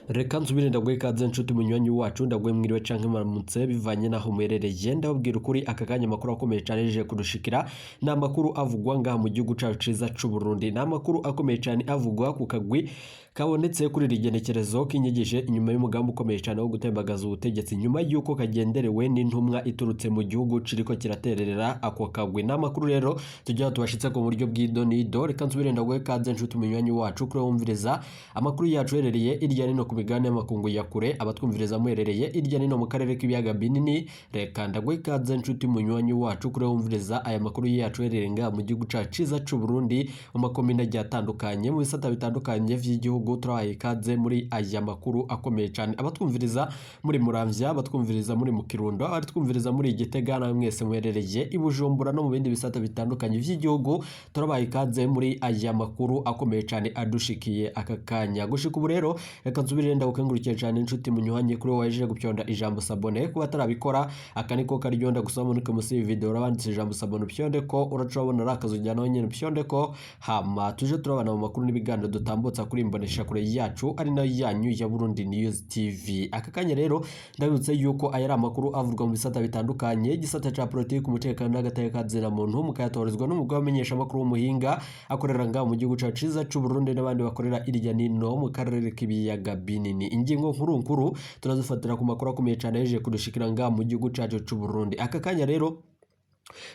Reka nsubire ndaguhe ikaze nshuti munywanyi wacu, ndaguhe mwiriwe canke muramutse bivanye naho muherereye. Ndababwira ukuri, aka kanya amakuru akomeye cane yeje kudushikira ni amakuru avugwa ngaha mu gihugu cacu ciza c'u Burundi. Ni amakuru akomeye cane avugwa ku kagwi kabonetse kuri iri genekerezo kinyegeje inyuma y'umugambi ukomeye cane wo gutembagaza ubutegetsi, nyuma y'uko kagenderewe n'intumwa iturutse mu gihugu ciriko kiratererera ako kagwi. Ni amakuru rero tujya tubashitse ku buryo bw'idonido. Reka nsubire ndaguhe ikaze nshuti munywanyi wacu kuri wumviriza amakuru yacu uherereye irya nino ku migabane y'amakungu ya kure, abatwumviriza muherereye irya nino mu karere k'ibiyaga binini. Reka ndaguhe ikaze nshuti munywanyi wacu kuri wumviriza aya makuru yacu uherereye ngaha mu gihugu cacu ciza c'u Burundi, mu makomine agiye atandukanye, mu bisata bitandukanye vy'igihugu. Turabahaye ikaze muri aya makuru akomeye cane. Abatwumviriza muri Muramvya, abatwumviriza muri mu Kirundo, abatwumviriza muri Gitega, namwe mwese muherereye i Bujumbura no mu bindi bisata bitandukanye vy'igihugu, turabahaye ikaze muri aya makuru akomeye cane adushikiye aka kanya. Gushika ubu rero, reka nsubire ndagukengurukiye cane inshuti munyuhanye kuri wowe waje gupyonda ijambo s'abonner. Kuba atarabikora, aka niko karyonda gusaba munuke musi y'iyi video urabanditse ijambo s'abonner, upyonde ko uraca urabona ari akazu ujyanaho nyene, upyonde ko, hama tuje turabana mu makuru n'ibiganiro dutambutsa kuri imbonesha kure yacu ari nayo yanyu ya Burundi News TV. Aka kanya rero ndabibutse yuko aya ari amakuru avurwa mu bisata bitandukanye, igisata ca politiki, umutekano n'agateka ka muntu, mukayatorezwa n'umugwi w'abamenyeshamakuru w'umuhinga akorera ngaho mu gihugu cacu ciza c'u Burundi n'abandi bakorera irya nino mu karere k'ibiyaga binini. Ingingo nkuru nkuru turazifatira ku makuru akomeye cane yeje kudushikira ngaha mu gihugu cacu c'u Burundi. Aka kanya rero,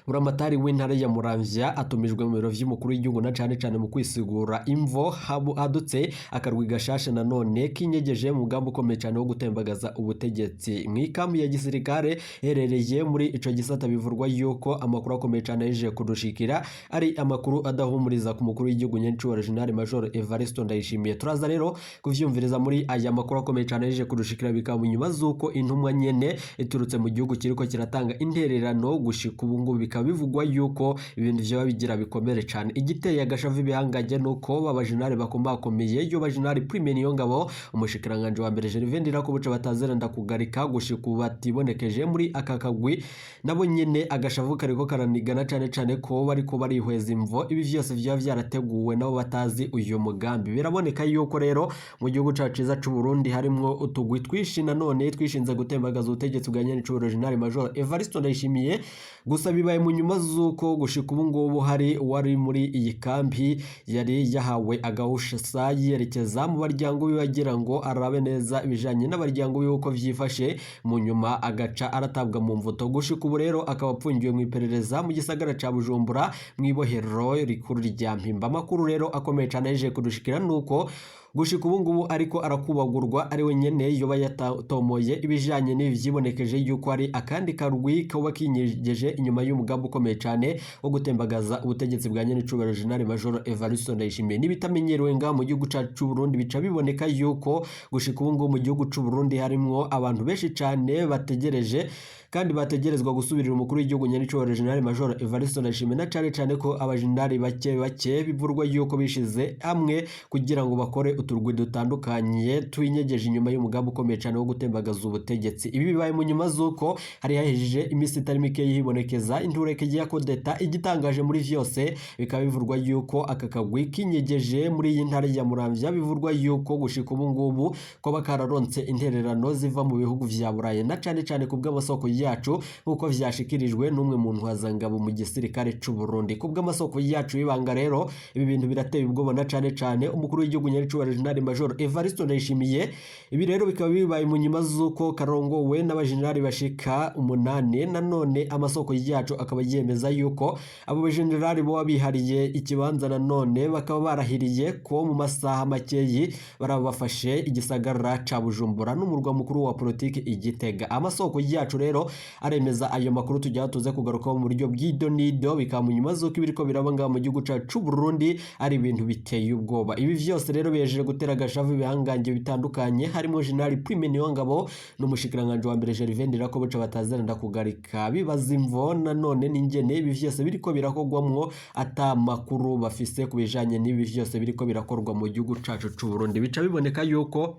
Buramatari w'intara ya Muramvya atumijwe mu biro vy'umukuru w'igihugu, na cane cane mu kwisigura imvo hadutse akarwi gashasha nanone kinyegeje mu mugambi ukomeye cane wo gutembagaza ubutegetsi mw'ikambi ya gisirikare iherereye muri ico gisata. Bivurwa yuko amakuru akomeye cane yeje kudushikira ari amakuru adahumuriza ku mukuru w'igihugu nyencubahiro General Major Evariste Ndayishimiye. Turaza rero kuvyumviriza muri aya makuru akomeye cane yeje kudushikira, bikaba nyuma z'uko intumwa nyene iturutse mu gihugu kiriko kiratanga intererano. Gushika ubu ngubu bikaba bivugwa yuko ibintu vyoba bigira bikomere cane. Igiteye agashavu ibihangange nuko b'abajenali bakomakomeye, yo bajenali Prime Niyongabo, umushikiranganje wa mbere Gervais Ndirakobuca batazera ndakugarika, gushika ubu batibonekeje muri aka kagwi. Nabo nyene agashavu kariko karanigana, cane cane ko bariko barihweza imvo ibi vyose vyoba vyarateguwe nabo batazi uyu mugambi. Biraboneka yuko rero mu gihugu cacu ciza c'u Burundi harimwo utugwi twishi nanone twishinze gutembagaza ubutegetsi bwa nyenicubahiro General Major Evariste Ndayishimiye. Gusa bibaye mu nyuma z'uko gushika ubu ngubu hari uwari muri iyi kambi yari yahawe agahusha yerekeza mu baryango biwe agira ngo arabe neza ibijanye n'abaryango biwe uko vyifashe, mu nyuma agaca aratabwa mu mvuto. Gushika ubu rero akaba apfungiwe mu iperereza mu gisagara ca Bujumbura, mw'ibohero rikuru rya Mpimba. Amakuru rero akomeye cane yaje kudushikira nuko gushika ubu ngubu ariko arakubagurwa ari we nyene yoba yatomoye ibijanye n'ibi vyibonekeje yuko ari akandi karwi kaba kinyegeje inyuma y'umugambi ukomeye cane wo gutembagaza ubutegetsi bwa nyenicubahiro General Major Evariste Ndayishimiye. N'ibitamenyerewe ngaha mu gihugu cacu c'u Burundi, bica biboneka yuko gushika ubu ngubu mu gihugu c'u Burundi harimwo abantu benshi cane bategereje kandi bategerezwa gusubirira umukuru w'igihugu nyenicubahiro General Major Evariste Ndayishimiye, na cane cane ko abajenerali bake bake bivurwa yuko bishize hamwe kugira ngo bakore uturwi dutandukanye twinyegeje inyuma y'umugambi ukomeye cane wo gutembagaza ubutegetsi. Ibi bibaye mu nyuma z'uko hari hahejije iminsi itari mike yibonekeza intureke ya kodeta. Igitangaje muri vyose, bikaba bivurwa yuko aka kagwi kinyegeje muri iyi ntara ya Muramvya bivurwa yuko gushika ubu ngubu ko kararonse intererano ziva mu bihugu vya Burayi, na cane cane ku bw'amasoko yacu nk'uko vyashikirijwe n'umwe mu ntwazangabo mu gisirikare c'u Burundi. Ku bw'amasoko yacu y'ibanga rero, ibi bintu birateye ubwoba, na cane cane umukuru w'igihugu nyenicubahiro General Major Evariste Ndayishimiye. Ibi rero bikaba bibaye mu nyuma z'uko karongowe n'abajenerali bashika umunani. Nanone amasoko yacu akaba yemeza yuko abo bajenerali boba bihariye ikibanza, nanone bakaba barahiriye ko mu masaha makeyi baraba bafashe igisagara ca Bujumbura n'umurwa mukuru wa politiki i Gitega. Amasoko yacu rero aremeza ayo makuru tujya tuze kugarukaho mu buryo bw'idonido. Bikaba mu nyuma z'uko ibiriko biraba ngaha mu gihugu cacu c'u Burundi ari ibintu biteye ubwoba. Ibi vyose rero bihejeje gutera agashavu ibihangange bitandukanye, harimo General Prime Niyongabo n'umushikiranganje wa mbere Gervais Ndirakobuca batazera ndakugarika, bibaza imvo nanone n'ingene ibi vyose biriko birakogwamwo ata makuru bafise ku bijanye n'ibi vyose biriko birakorwa mu gihugu cacu c'u Burundi. Bica biboneka yuko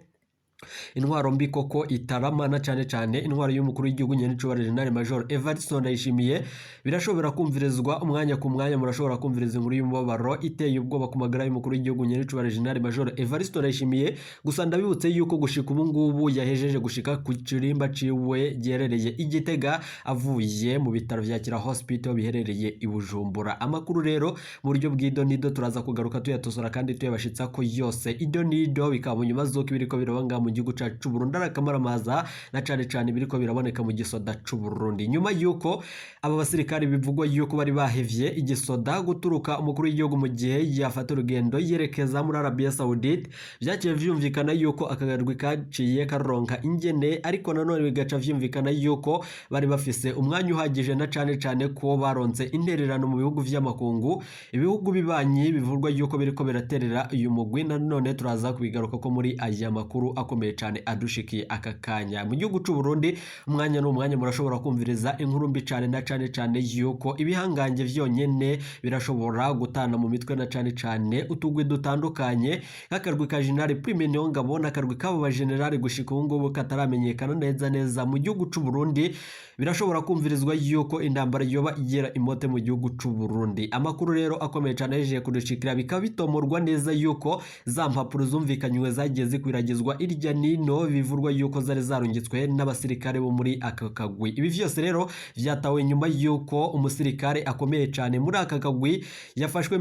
Intwaro mbi koko itarama, na cane cane intwaro y'umukuru w'igihugu nyenicubahiro General Major Evariste Ndayishimiye. Birashobora kumvirizwa umwanya ku mwanya, murashobora kumviriza inkuru y'umubabaro iteye ubwoba ku magara y'umukuru w'igihugu nyenicubahiro General Major Evariste Ndayishimiye. Gusa ndabibutse yuko gushika ubu ngubu yahejeje gushika ku kirimba ciwe giherereye i Gitega, avuye mu bitaro vya Kira Hospital biherereye i Bujumbura. Amakuru rero mu buryo bw'idonido turaza kugaruka tuyatosora kandi tuyabashitsa ko yose idonido, bikaba mu nyuma z'uko ibiriko biraba ngaha mu gihugu cacu c'u Burundi ari akamaramaza, na cane cane ibiriko biraboneka mu gisoda c'u Burundi, nyuma yuko aba basirikare bivugwa yuko bari bahevye igisoda guturuka umukuru w'igihugu mu gihe yafata urugendo yerekeza muri Arabia Saoudite. Vyaciye vyumvikana yuko akagarwi kaciye karonka ingene, ariko nanone bigaca vyumvikana yuko bari bafise umwanya uhagije, na cane cane ko baronse intererano mu bihugu vy'amakungu, ibihugu bibanyi bivugwa yuko biriko biraterera uyu mugwi. Nanone turaza kubigaruka ko muri aya makuru akomeye cane adushikiye aka kanya mu gihugu c'u Burundi. Umwanya n'umwanya murashobora kumviriza inkuru mbi cane, na cane cane yuko ibihangange vyonyene birashobora gutana mu mitwe, na cane cane utugwi dutandukanye nk'akarwi ka General Prime Niyongabo n'akarwi k'abo bajenerali gushika ubu ngubu kataramenyekana neza neza mu gihugu c'u Burundi. Birashobora kumvirizwa yuko intambara yoba igera imote mu gihugu c'u Burundi. Amakuru rero akomeye cane yaje kudushikira, bikaba bitomorwa neza yuko za mpapuro zumvikanywe zagiye zikwiragizwa irya nino, bivurwa yuko zari zarungitswe n'abasirikare bo muri aka kagwi. Ibi vyose rero vyatawe nyuma yuko umusirikare akomeye cane muri aka kagwi yafashwe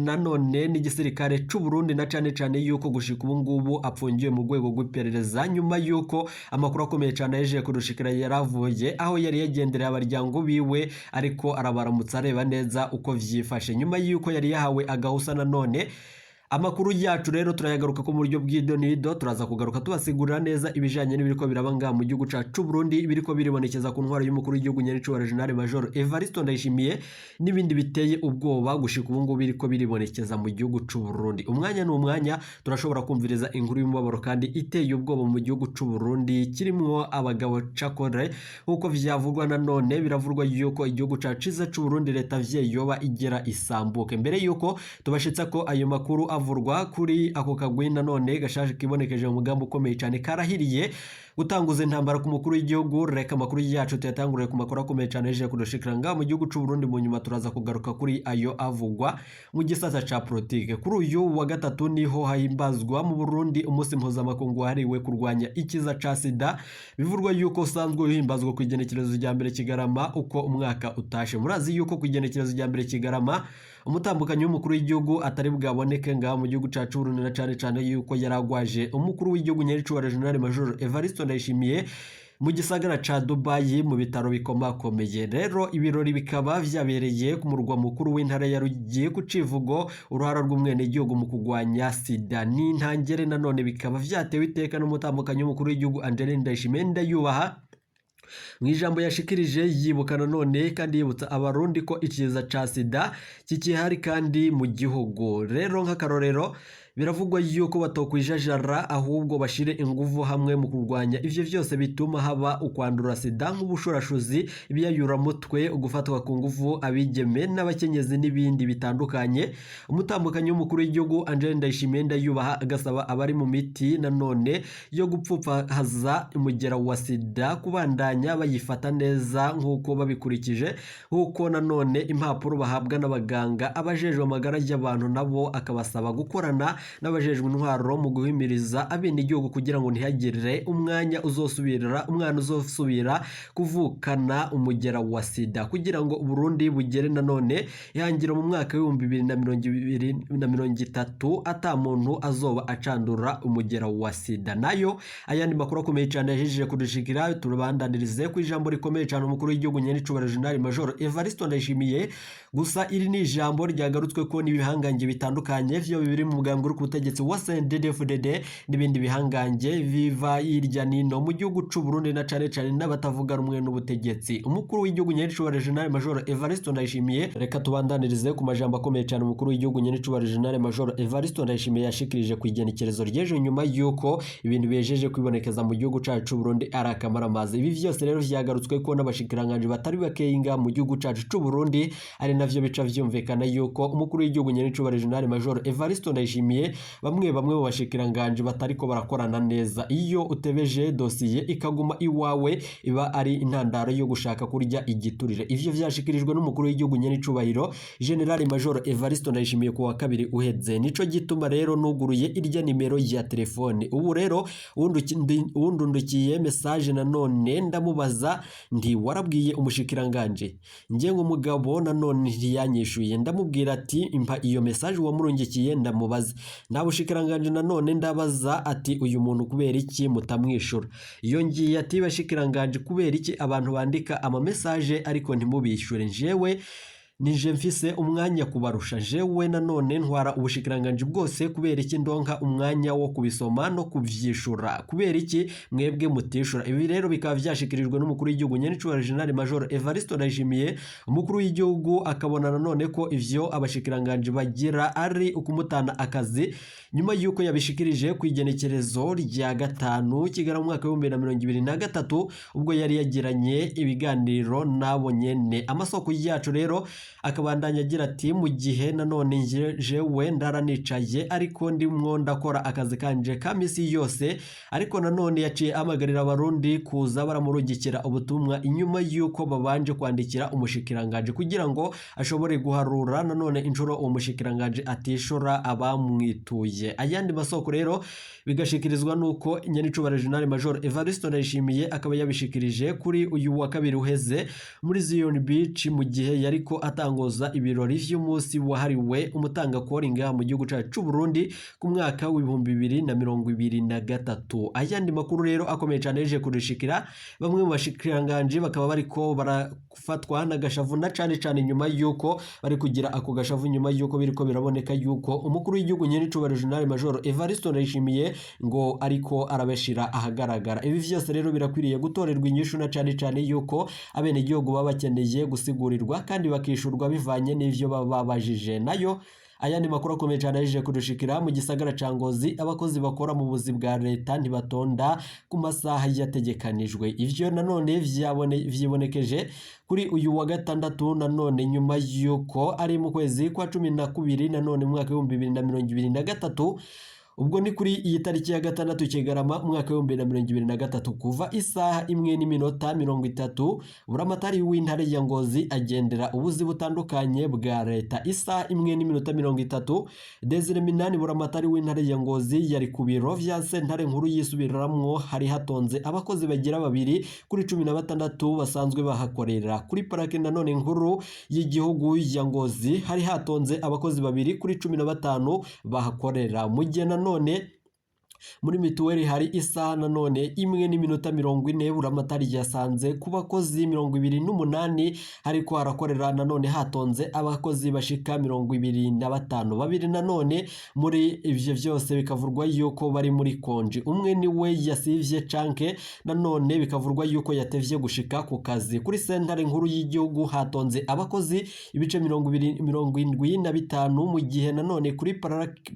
nanone n'igisirikare c'u Burundi, na cane cane yuko gushika ubu ngubu apfungiwe mu rwego rw'iperereza, nyuma yuko amakuru akomeye cane yaje kudushikira yaravuye aho yari yagendereye abaryango biwe, ariko arabaramutsa areba neza uko vyifashe, nyuma yuko yari yahawe agahusa. Nanone amakuru yacu rero turayagaruka ko mu buryo bw'idonido, turaza kugaruka tubasigurira neza ibijanye n'ibiriko biraba ngaha mu gihugu cacu c'u Burundi, ibiriko biribonekeza ku ntwaro y'umukuru w'igihugu nyenicubahiro General Major Evariste Ndayishimiye, n'ibindi biteye ubwoba gushika ubu ngubu biriko biribonekeza mu gihugu c'u Burundi. Umwanya n'umwanya turashobora kumviriza inkuru y'umubabaro kandi iteye ubwoba mu gihugu c'u Burundi, kirimwo abagabo cakore nkuko vyavugwa. Nanone biravurwa yuko igihugu cacu ciza c'u Burundi, leta vyeyi yoba igera isambuke. Mbere yuko tubashitsa ko ayo makuru avurwa kuri ako kagwi nanone gashaje kibonekeje mu mugambi ukomeye cyane karahiriye gutanguza intambara ku mukuru w'igihugu, reka amakuru yacu tuyatangurire ku makuru akomeye cyane yaje kudushikira ngaha mu gihugu c'u Burundi. Mu nyuma turaza kugaruka kuri ayo avugwa mu gisata ca politike. Kuri uyu wa gatatu niho hahimbazwa mu Burundi umunsi mpuzamakungu wahariwe kurwanya ikiza ca sida, bivurwa yuko usanzwe uhimbazwa ku igenekerezo rya mbere Kigarama uko umwaka utashe. Murazi yuko ku igenekerezo rya mbere Kigarama umutambukanyi w'umukuru w'igihugu atari bwaboneke ngaha mu gihugu cacu Burundi, na cane cane yuko yaragwaje umukuru w'igihugu nyenicubahiro General Major Evariste Ndayishimiye mu gisagara ca Dubai mu bitaro bikomakomeye. Rero ibirori bikaba vyabereye ku murwa mukuru w'intara ya Ruyigi ku civugo uruhara rw'umwenegihugu mu kugwanya sida n'intangere. Nanone bikaba vyatewe iteka n'umutambukanyi w'umukuru w'igihugu Angeline Ndayishimiye Ndayubaha. Mu ijambo yashikirije yibuka nanone kandi yibutsa abarundi ko ikiza ca sida kikihari kandi mu gihugu. Rero nk'akarorero biravugwa yuko batokwijajara, ahubwo bashire inguvu hamwe mu kurwanya ivyo vyose bituma haba ukwandura sida, nk'ubushurashuzi, ibiyayuramutwe, ugufatwa ku nguvu abigeme n'abakenyezi n'ibindi bitandukanye. Umutambukanyi w'umukuru w'igihugu Angeline Ndayishimiye Ndayubaha agasaba abari mu miti nanone yo gupfupfahaza umugera wa sida kubandanya bayifata neza nk'uko babikurikije, nk'uko nanone impapuro bahabwa n'abaganga. Abajejwe amagara y'abantu nabo akabasaba gukorana n'abajejwe intwaro mu guhimiriza abenegihugu kugira ngo ntihagire umwanya uzosubira umwana uzosubira kuvukana umugera wa sida, kugira ngo Burundi bugere nanone ihangiro mu mwaka w'2020 na 30 ata muntu azoba acandura umugera wa sida. Nayo ayandi makuru akomeye cyane yahejeje kudushikira, turubandanirize ku ijambo rikomeye cyane umukuru w'igihugu nyenicubahiro General Major Evariste Ndayishimiye. Gusa iri ni ijambo ryagarutswe ko n'ibihangange bitandukanye vyo biri mu mugambi uri ku butegetsi wa CNDD-FDD n'ibindi bihangange biva hirya nino mu gihugu c'u Burundi, na cane cane n'abatavuga rumwe n'ubutegetsi. Umukuru w'igihugu nyenicubahiro General Major Evariste Ndayishimiye, reka tubandanirize ku majambo akomeye cyane umukuru w'igihugu nyenicubahiro General Major Evariste Ndayishimiye yashikirije ku igenekerezo ry'ejo, nyuma yuko ibintu bihejeje kwibonekeza mu gihugu cacu c'u Burundi ari akamaramaza. Ibi vyose rero vyagarutswe ko n'abashikiranganji batari bakeya mu gihugu cacu c'u Burundi, ari navyo bica vyumvikana yuko umukuru w'igihugu nyenicubahiro General Major Evariste Ndayishimiye cane bamwe bamwe mu bashikiranganje batariko barakorana neza. Iyo utebeje dosiye ikaguma iwawe, iba ari intandaro yo gushaka kurya igiturire. Ivyo vyashikirijwe n'umukuru w'igihugu nyenicubahiro General Major Evariste Ndayishimiye ku wa kabiri uheze. Nico gituma rero nuguruye irya nimero ya telefone. Ubu rero uwundundukiye message nanone ndamubaza nti: "Warabwiye umushikiranganje?" Nge nk'umugabo nanone ntiyanyishuye. Ndamubwira ati: "Impa iyo message wamurungikiye ndamubaza." Nta bushikiranganje nanone ndabaza ati: "Uyu muntu kubera iki mutamwishura?" Yongeye ati: "Bashikiranganje, kubera iki abantu bandika ama message ariko ntimubishure? Njewe nije mfise umwanya kubarusha. Jewe nanone ntwara ubushikiranganje bwose. Kubera iki ndonka umwanya wo kubisoma no kuvyishura? Kubera iki mwebwe mutishura?" Ibi rero bikaba vyashikirijwe n'umukuru w'igihugu nyenicubahiro General Major Evariste Ndayishimiye. Umukuru w'igihugu akabona nanone ko ivyo abashikiranganje bagira ari ukumutana akazi, nyuma y'uko yabishikirije ku igenekerezo rya 5 Kigarama mu mwaka w'2023, ubwo yari yagiranye ibiganiro n'abo nyene. Amasoko yacu rero akabandanya agira ati: "Mu gihe nanone jewe ndara nicaye ariko ndimwo ndakora akazi kanje ka misi yose." Ariko nanone yaciye ahamagarira Abarundi kuza baramurungikira ubutumwa inyuma y'uko babanje kwandikira umushikiranganje, kugira ngo ashobore guharura nanone inshuro uwo mushikiranganje atishura abamwituye. Ayandi masoko rero bigashikirizwa nuko nyenicubahiro General Major Evariste Ndayishimiye akaba yabishikirije kuri uyu wa kabiri uheze muri Zion Beach, mu gihe yariko atanguza ibirori vy'umunsi wahariwe umutangakori ngaha mu gihugu cacu c'u Burundi ku mwaka w'2023. Ayandi makuru rero akomeye cane yaje kudushikira, bamwe mu bashikiranganje bakaba bariko barafatwa n'agashavu, na cane cane nyuma yuko bari kugira ako gashavu nyuma yuko biriko biraboneka yuko umukuru w'igihugu nyenicubahiro General Major Evariste Ndayishimiye ngo ariko arabashira ahagaragara. Ibi vyose rero birakwiriye gutorerwa inyishu, na cane cane yuko abenegihugu baba bakeneye gusigurirwa kandi bakishurwa bivanye n'ivyo baba babajije. Nayo ayandi makuru akomeye cyane yaje kudushikira, mu gisagara ca Ngozi abakozi bakora mu buzi bwa leta ntibatonda ku masaha yategekanijwe. Ivyo nanone vyibonekeje kuri uyu wa gatandatu, nanone nyuma yuko ari mu kwezi kwa 12 nanone mu mwaka w'2023. Ubwo ni kuri iyi tariki ya 6 Kigarama umwaka w'2023, kuva isaha 1:30, buramatari w'intara ya Ngozi agendera ubuzi butandukanye bwa leta. Isaha 1:30, Desire Minani, buramatari w'intara ya Ngozi, yari ku biro vya sentare nkuru yisubiramwo. Hari hatonze abakozi bagira 2 kuri 16 basanzwe bahakorera. Kuri parake nanone nkuru y'igihugu ya Ngozi hari hatonze abakozi 2 kuri 15 bahakorera, mu gihe nanone muri mituweli hari isaha nanone 1:40, buramatari yasanze ku bakozi 28 hariko harakorera nanone hatonze abakozi bashika 25. Babiri nanone muri ivyo vyose bikavurwa yuko bari muri konji, umwe niwe yasivye canke nanone bikavurwa yuko yatevye gushika ku kazi. Kuri sentare nkuru y'igihugu hatonze abakozi ibice 75, mu gihe nanone kuri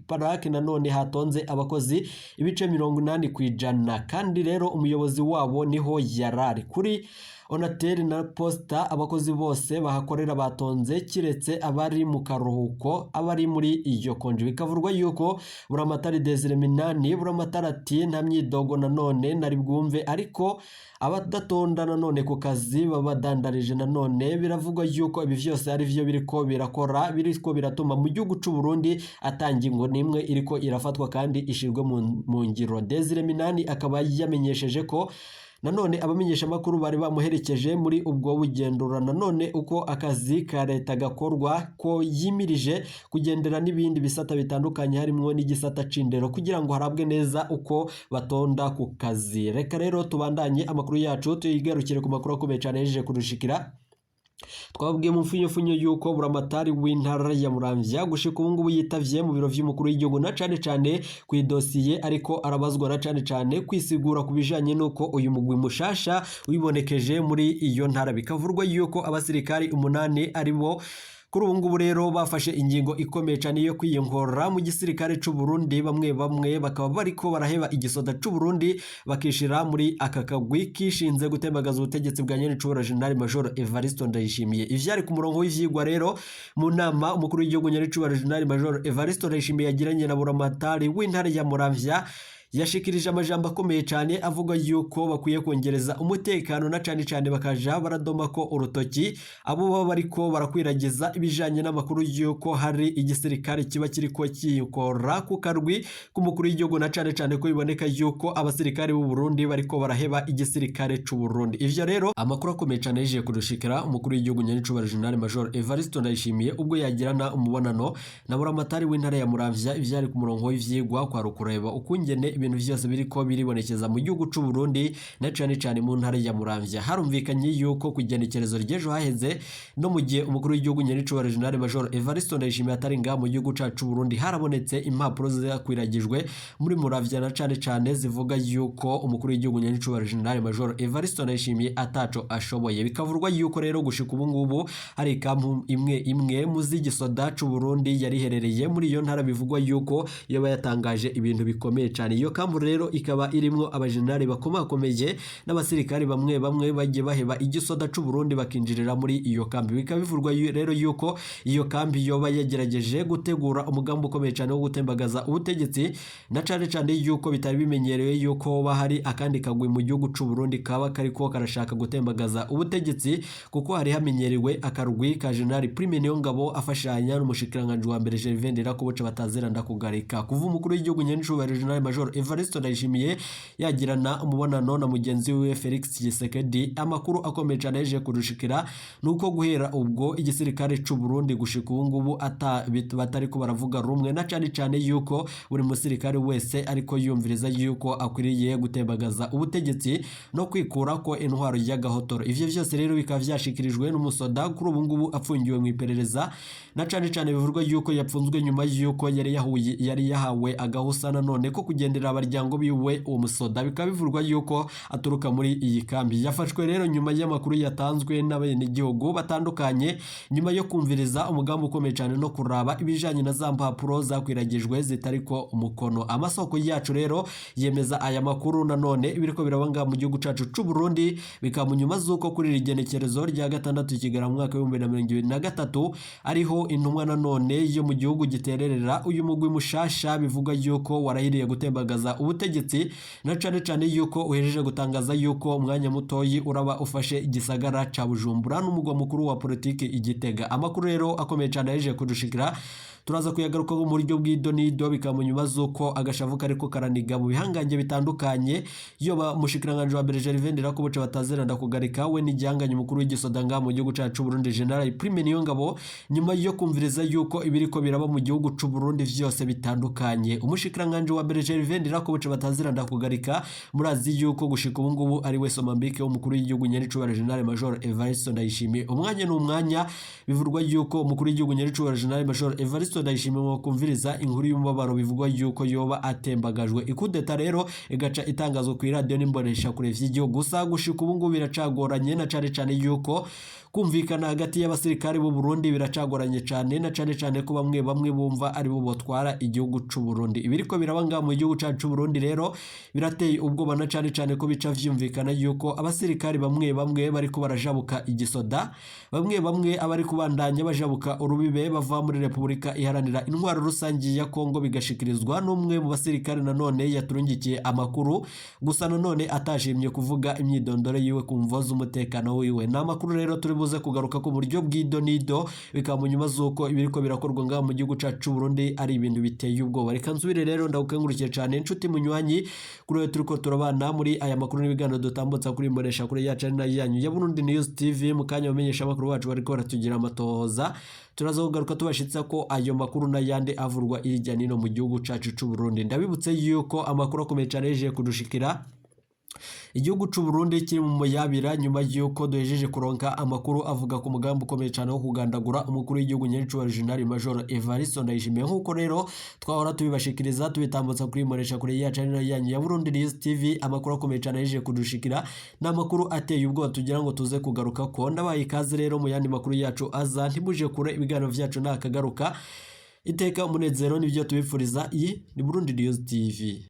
parake nanone hatonze abakozi ibice 80%, kandi rero umuyobozi wabo niho yarari. Kuri Onatel na Posta abakozi bose bahakorera batonze, kiretse abari mu karuhuko, abari muri iyo konji. Bikavurwa yuko buramatari Desire Minani, buramatari ati: "Nta myidogo nanone nari bwumve, ariko abadatonda nanone ku kazi babadandarije." Nanone biravugwa yuko ibi vyose ari vyo biriko birakora, biriko biratuma mu gihugu c'u Burundi ata ngingo n'imwe iriko irafatwa kandi ishirwe mu ngiro. Desire Minani akaba yamenyesheje ko nanone abamenyeshamakuru bari bamuherekeje muri ubwo bugendura nanone uko akazi ka leta gakorwa, ko yimirije kugendera n'ibindi bisata bitandukanye harimwo n'igisata c'indero, kugira ngo harabwe neza uko batonda ku kazi. Reka rero tubandanye amakuru yacu, tuyigarukire ku makuru akomeye cyane yaje kudushikira. Twababwiye mu mfunyofunyo yuko buramatari w'intara ya Muramvya gushika ubu ngubu yitavye mu biro vy'umukuru w'igihugu, na cane cane ku idosiye ariko arabazwa, na cane cane kwisigura ku bijanye n'uko uyu mugwi mushasha wibonekeje muri iyo ntara. Bikavurwa yuko abasirikari 8 aribo Kuri ubu ngubu rero bafashe ingingo ikomeye cyane yo kwiyongora mu gisirikare c'u Burundi, bamwe bamwe bakaba bariko baraheba igisoda c'u Burundi bakishira muri aka kagwi kishinze gutembagaza ubutegetsi bwa nyenicubahiro General Major Evariste Ndayishimiye. Ivyari ku murongo w'ivyigwa rero mu nama umukuru w'igihugu nyenicubahiro General Major Evariste Ndayishimiye yagiranye na Buramatari w'intara ya Muramvya, yashikirije amajambo akomeye cyane avuga yuko bakwiye kongereza umutekano na cane cane bakaja baradoma ko urutoki abo baba bariko barakwiragiza ibijanye n'amakuru yuko hari igisirikare kiba kiriko kiyikora ku karwi k'umukuru w'igihugu, na cane cane ko biboneka yuko abasirikare b'u Burundi bariko baraheba igisirikare c'u Burundi. Ivyo rero amakuru akomeye cyane yaje kudushikira umukuru w'igihugu nyenicubahiro General Major Evariste Ndayishimiye ubwo yagirana umubonano na Buramatari w'intara ya Muramvya, ivyari ku murongo w'ivyigwa kwa rukureba ukungene ibintu vyose biriko biribonekeza mu gihugu c'u Burundi na cane cane mu ntara ya Muramvya. Harumvikanye yuko ku igenekerezo ry'ejo haheze, no mu gihe umukuru w'igihugu nyenicubahiro General Major Evariste Ndayishimiye atari ngaha mu gihugu cacu c'u Burundi, harabonetse impapuro zakwiragijwe muri Muramvya na cane cane zivuga yuko umukuru w'igihugu nyenicubahiro General Major Evariste Ndayishimiye ataco ashoboye. Bikavurwa yuko rero gushika ubu ngubu hari ikampu imwe imwe mu z'igisoda c'u Burundi yari iherereye muri iyo ntara, bivugwa yuko yoba yatangaje ibintu bikomeye cane. Iyo kampu rero ikaba irimwo abajenerali bakomakomeye n'abasirikari bamwe bamwe bagiye baheba igisoda c'u Burundi bakinjirira muri iyo kambi. Bikaba bivurwa rero yuko iyo kambi yoba yagerageje gutegura umugambi ukomeye cyane wo gutembagaza ubutegetsi, na cane cane yuko bitari bimenyerewe yuko hoba hari akandi kagwi mu gihugu c'u Burundi kaba kariko karashaka gutembagaza ubutegetsi, kuko hari hamenyerewe akarwi ka General Prime Niyongabo afashanya n'umushikiranganji wa mbere Gervais Ndirakobuca batazira ndakugarika. Kuva umukuru w'igihugu nyenicubahiro General Major Evariste Ndayishimiye yagirana umubonano na mugenzi wiwe Felix Tshisekedi, amakuru akomeye cyane yaje kurushikira nuko guhera ubwo igisirikare c'u Burundi gushika ubu ngubu ata batariko baravuga rumwe, na cane cane yuko buri musirikare wese ariko yumviriza yuko akwiriye gutembagaza ubutegetsi no kwikura ko intwaro y'agahotoro. Ivyo vyose rero bikaba vyashikirijwe n'umusoda kuri ubu ngubu apfungiwe mu iperereza, na cane cane bivurwa yuko yapfunzwe nyuma yuko yari yahawe agahusa nanone ko kugendera abaryango biwe. Uwo musoda bikaba bivurwa yuko aturuka muri iyi kambi. Yafashwe rero nyuma y'amakuru yatanzwe n'abenegihugu batandukanye, nyuma yo kumviriza umugambi ukomeye cyane no kuraba ibijanye na za mpapuro zakwiragijwe zitariko umukono. Amasoko yacu rero yemeza aya makuru. Nanone ibiriko biraba ngaha mu gihugu cacu c'u Burundi bikaba mu nyuma z'uko kuri iri genekerezo rya 6 Kigarama mu mwaka w'2023 ariho intumwa nanone yo mu gihugu gitererera uyu mugwi mushasha bivuga yuko warahiriye gutembagaza ubutegetsi, na cane cane yuko uhejeje gutangaza yuko umwanya mutoyi uraba ufashe igisagara ca Bujumbura n'umugwa mukuru wa politiki Igitega. Amakuru rero akomeye cyane yaje kudushikira turaza kuyagarukaho mu buryo bw'idonido. Bikaba mu nyuma z'uko agashavu kariko karaniga mu bihangange bitandukanye, yoba umushikiranganji wa mbere Gervais Ndirakobuca batazira ndakugarika we n'igihanganye umukuru w'igisoda ngaha mu gihugu cacu c'u Burundi General Prime Niyongabo, nyuma yo kumviriza yuko ibiriko biraba mu gihugu c'u Burundi vyose bitandukanye. Umushikiranganji wa mbere Gervais Ndirakobuca batazira ndakugarika, murazi yuko gushika ubu ngubu ari we Somambike w'umukuru w'igihugu nyenicubahiro General Major Evariste Ndayishimiye. Umwanya n'umwanya bivurwa yuko umukuru w'igihugu nyenicubahiro General Major Evariste Ndayishimiye mu kumviriza inkuru y'umubabaro bivugwa yuko yoba atembagajwe, ikudeta rero igaca itangazwa ku iradiyo n'imbonesha kure vy'igihugu. Gusa gushika ubu ngubu biracagoranye, na cane cane yuko kumvikana hagati y'abasirikare b'u Burundi biracagoranye cane, na cane cane ko bamwe bamwe bumva ari bo botwara igihugu c'u Burundi. Ibiriko biraba ngaha mu gihugu cacu c'u Burundi rero birateye ubwoba, na cane cane ko bica vyumvikana yuko abasirikare bamwe bamwe bariko barajabuka igisoda, bamwe bamwe abari kubandanya bajabuka urubibe bava muri Repubulika Iharanira Intwaro Rusange ya Kongo, bigashikirizwa n'umwe mu basirikare nanone yaturungikiye amakuru, gusa nanone atashimye kuvuga imyidondoro yiwe ku mvo z'umutekano wiwe. Ni amakuru rero turi buze kugaruka ku buryo bw'idonido, bikaba mu nyuma z'uko ibiriko birakorwa ngaha mu gihugu cacu c'u Burundi ari ibintu biteye ubwoba. Reka nsubire rero ndagukengurukiye cane inshuti munywanyi kuri we turiko turabana muri aya makuru n'ibiganiro dutambutsa kuri imbonesha kuri yacu ari nayo yanyu ya Burundi News TV. Mu kanya bamenyesha amakuru bacu bariko baratugira amatohoza, turaza kugaruka tubashitsa ko ayo makuru n'ayandi avurwa irya nino mu gihugu cacu c'u Burundi. Ndabibutse yuko amakuru akomeye cane yaje kudushikira. Igihugu c'u Burundi kiri mu muyabira nyuma y'uko duhejeje kuronka amakuru avuga ku mugambi ukomeye cane wo kugandagura umukuru w'igihugu nyenicubahiro General Major Evariste Ndayishimiye. Nk'uko rero twahora tubibashikiriza, tubitambutsa kuri Moresha kure yacu ari nayo yanyu ya Burundi News TV, amakuru akomeye cane ahejeje kudushikira ni amakuru ateye ubwoba tugira ngo tuze kugaruka ko. Ndabaye ikaze rero mu yandi makuru yacu aza, ntimuje kure, ibiganiro vyacu nakagaruka. Iteka, umunezero nibyo tubifuriza. Iyi ni Burundi News TV.